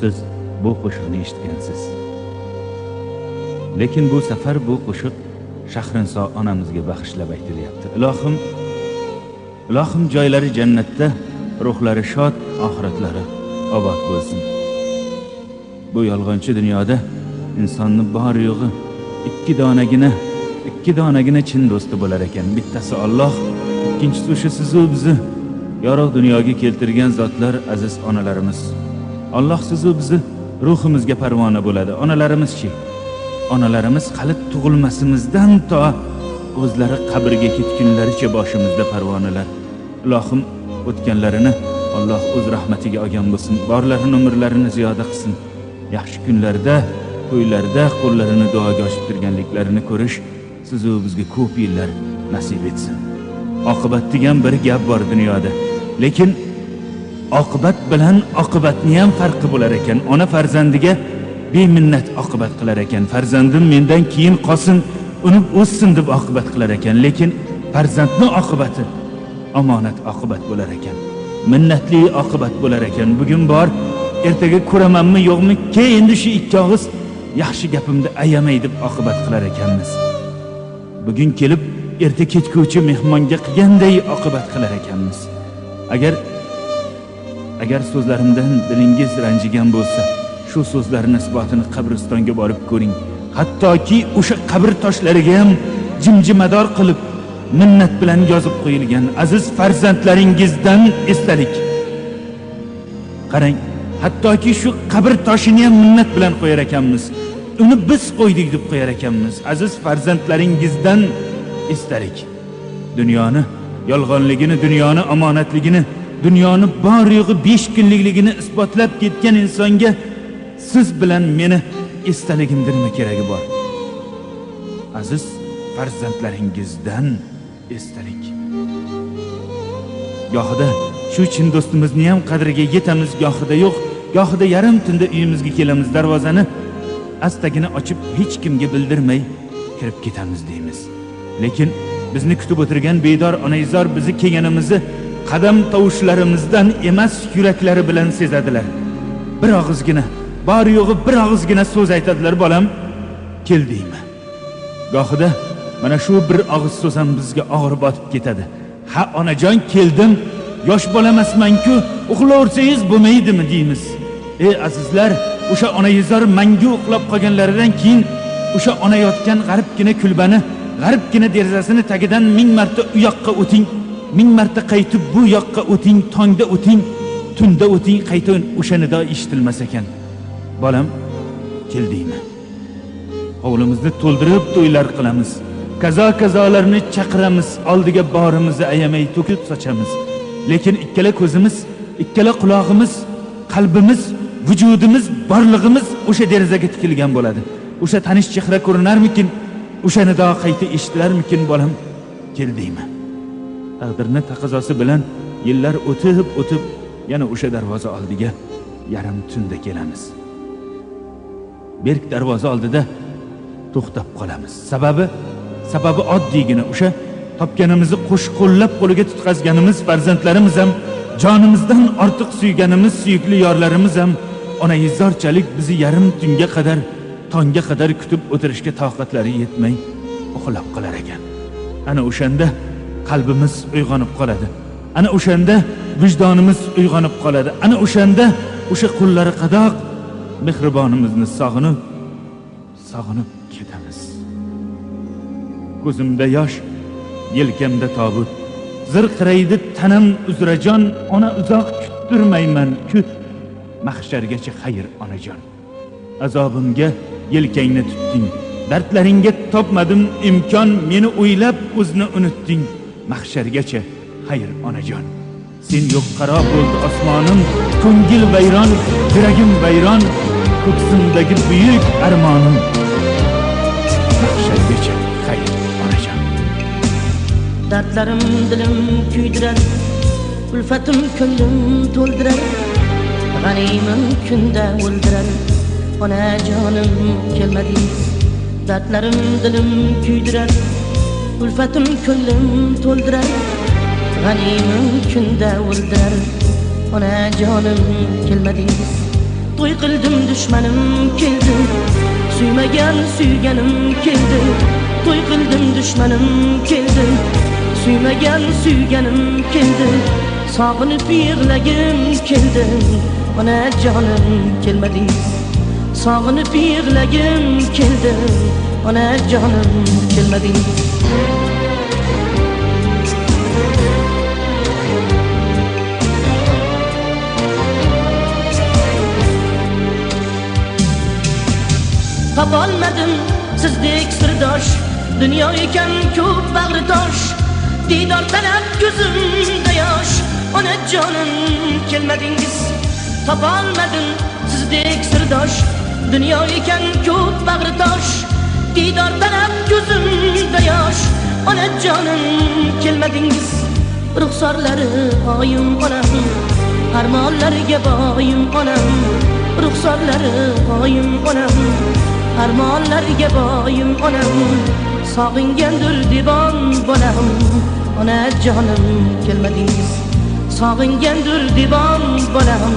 Siz bu qo'shiqni eshitgansiz. Lekin bu safar bu qo'shiq Shahrinso onamizga bag'ishlab aytilyapti. Ilohim, ilohim joylari jannatda, ruhlari shod, oxiratlari obod bo'lsin. Bu yolg'onchi dunyoda insonni bor yo'g'i ikki donagina chin do'sti bo'lar ekan. Bittasi Alloh, ikkinchisi o'sha sizu bizni yorug' dunyoga keltirgan zotlar, aziz onalarimiz. Alloh sizu bizni ruhimizga parvona bo'ladi. Onalarimizchi? Onalarimiz hali tug'ilmasimizdan to o'zlari qabrga ketgunlaricha boshimizda parvonalar. Ilohim o'tganlarini Alloh o'z rahmatiga olgan bo'lsin, borlarini umrlarini ziyoda qilsin. Yaxshi kunlarda, to'ylarda qo'llarini duoga ochib turganliklarini ko'rish sizu bizga ko'p yillar nasib etsin. Oqibat degan bir gap bor dunyoda. Lekin oqibat bilan oqibatni ham farqi bo'lar ekan. Ona farzandiga beminnat oqibat qilar ekan. Farzandim mendan keyin qolsin, unib o'ssin deb oqibat qilar ekan. Lekin farzandning oqibati omonat oqibat bo'lar ekan. Minnatli oqibat bo'lar ekan. Bugun bor, ertaga ko'ramanmi yo'qmi, keyin endi shu ikki og'iz yaxshi gapimni ayamay deb oqibat qilar ekanmiz. Bugun kelib erta ketguvchi mehmonga qilganday oqibat qilar ekanmiz. Agar so'zlarimdan dilingiz ranjigan bo'lsa, shu so'zlarning isbotini qabristonga borib ko'ring. Hattoki o'sha qabr toshlariga ham jimjimador qilib minnat bilan yozib qo'yilgan aziz farzandlaringizdan esdalik. Qarang, hattoki shu qabr toshini ham minnat bilan qo'yar ekanmiz. Uni biz qo'ydik deb qo'yar ekanmiz. Aziz farzandlaringizdan esdalik. Dunyoni yolg'onligini, dunyoni omonatligini, dunyoni bor yo'g'i 5 kunlikligini isbotlab ketgan insonga siz bilan meni esdaligimda nima keragi bor? Aziz farzandlaringizdan esdalik. Gohida shu chin do'stimizni ham qadriga yetamiz, gohida yo'q. Gohida yarim tunda uyimizga kelamiz, darvozani astagina ochib hech kimga bildirmay kirib ketamiz deymiz. Lekin bizni kutib o'tirgan bedor onaizor bizni kelganimizni qadam tovushlarimizdan emas, yuraklari bilan sezadilar. Bir og'izgina, bor yo'g'i bir og'izgina so'z aytadilar, bolam keldingmi? Gohida mana shu bir og'iz so'z ham bizga og'ir botib ketadi. Ha onajon keldim, yosh bola emasman-ku, uxlaversangiz bo'lmaydimi deymiz. Ey azizlar, o'sha onaizor mangu uxlab qolganlaridan keyin o'sha ona yotgan g'aribgina kulbani, g'aribgina derazasini tagidan 1000 marta u yoqqa o'ting, 1000 marta qaytib bu yoqqa o'ting, tongda o'ting, tunda o'ting, qayta o'sha nido eshitilmas ekan. Bolam keldingmi? Hovlimizni to'ldirib to'ylar qilamiz. Kazo-kazolarni chaqiramiz, oldiga borimizni ayamay to'kib sochamiz. Lekin ikkala ko'zimiz, ikkala qulog'imiz, qalbimiz, vujudimiz, borlig'imiz o'sha derazaga tikilgan bo'ladi. O'sha tanish chehra ko'rinarmikin? O'sha nido qayta eshitilarmikin? Bolam keldingmi? Taqdirni taqozosi bilan yillar o'tib-o'tib yana o'sha darvoza oldiga yarim tunda kelamiz. Berk darvoza oldida to'xtab qolamiz. Sababi oddiygina o'sha topganimizni qo'shqo'llab qo'liga tutqazganimiz farzandlarimiz ham, jonimizdan ortiq suyganimiz suyukli yorlarimiz ham onaizorchalik bizni yarim tunga qadar, tongga qadar kutib o'tirishga toqatlari yetmay uxlab qolar ekan. Ana o'shanda qalbimiz uyg'onib qoladi. Ana o'shanda vijdonimiz uyg'onib qoladi. Ana o'shanda o'sha qo'llari qadoq mehribonimizni sog'inib, sog'inib ketamiz. Ko'zimda yosh, yelkamda tobut. Zirqiraydi tanam uzrajon, ona uzoq kuttirmayman, kut. Mahshargacha xayr onajon. Azobimga yelkangni tutding, dardlaringga topmadim imkon, meni o'ylab o'zni unutding. Mahshargacha xayr onajon. Sen yo'q qaro bo'ldi osmonim, ko'ngil vayron, yuragim vayron, ko'ksimdagi buyuk armonim. Mahshargacha xayr onajon. Dardlarim dilim kuydirar, ulfatim ko'nglim to'ldirar, g'animim kunda o'ldirar. Onajonim kelmadingiz. Dardlarim dilim kuydirar, ulfatim ko'nglim to'ldirar, g'animim kunda o'ldirar. Onajonim kelmadingiz. To'y qildim dushmanim keldi, suymagan suyganim keldi. To'y qildim dushmanim keldi, suymagan suyganim keldi. Sog'inib yig'lagim keldi, onajonim kelmadingiz. Sog'inib yig'lagim keldi, onajonim kelmadingiz. Topolmadim sizdek sirdosh, dunyo ekan ko'p bag'ri tosh. Diydor talab ko'zimda yosh, onajonim kelmadingiz. Topolmadim sizdek sirdosh, dunyo ekan ko'p bag'ri tosh. Diydor talab ko'zimda yosh, onajonim kelmadingiz. Ruxsorlari oyim onam, armonlarga boyim onam. Ruxsorlari oyim onam, armonlarga boyim onam. Sog'ingandir devon bolam, onajonim kelmadingiz. Sog'ingandir devon bolam,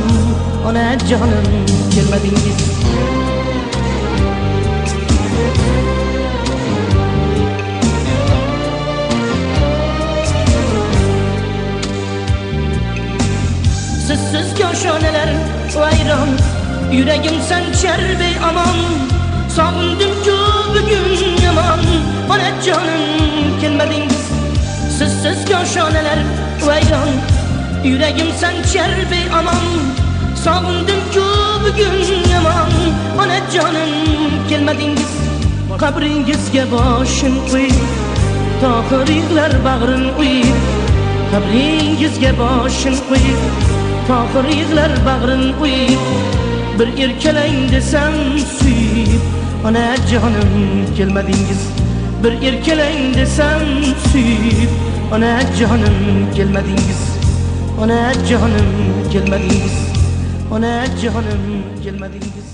onajonim kelmadingiz. Sizsiz koshonalar vayron, yuragim sanchar beomon. Sog'indim-ku bugun yomon, onajonim kelmadingiz. Sizsiz koshonalar vayron, yuragim sanchar beomon. Sog'indim-ku bugun yomon, onajonim kelmadingiz. Qabringizga boshim qo'yib, tohir yig'lar bag'rin o'yib. Qabringizga boshim qo'yib, tohir yig'lar bag'rin o'yib. Bir erkalang desam suyib, onajonim kelmadingiz. Bir erkalang desam suyib, onajonim kelmadingiz. Onajonim kelmadingiz. Onajonim kelmadingiz.